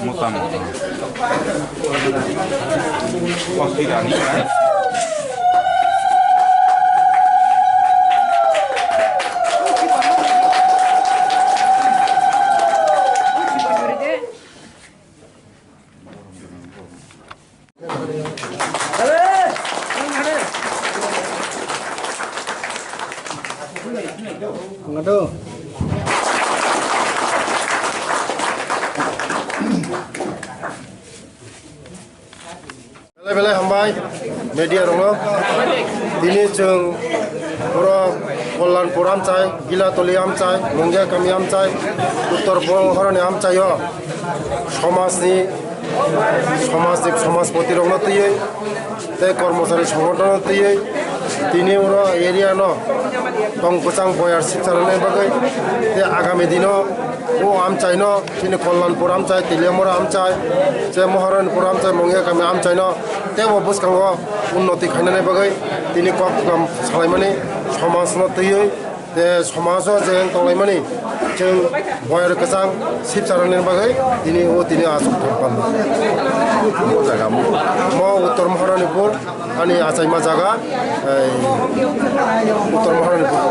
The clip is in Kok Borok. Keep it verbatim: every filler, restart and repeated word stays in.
Motang. Kosti rani. Belai belai hambai media rokno. Tini chwng borok Kollanpur amchai, Gilatoli amchai, Mungia kami amchai, Uttor Mohorani amchaio somajni, somajni, somajpoti rokno twiwi tei kormochari songothono twiwi tini oro area no tong kwchang boyar sipsa rwna bagwi tei agami dino o amchaino chini Kollanpur amchai, Teliamura amchai, je Moharanpur amchai, Mungia kami amchaino teibo bwskango unnoti khainani bagwi tini kok salaimani somajno twiwi tei somajo je wng tonglaimani chwng boyar kwchang sipsa rwnani bagwi tini o tini aswk thang panda. Mo jaga mo. Mo Uttor Moharanipur ani achaima jaga, ei, Uttor Moharanipur.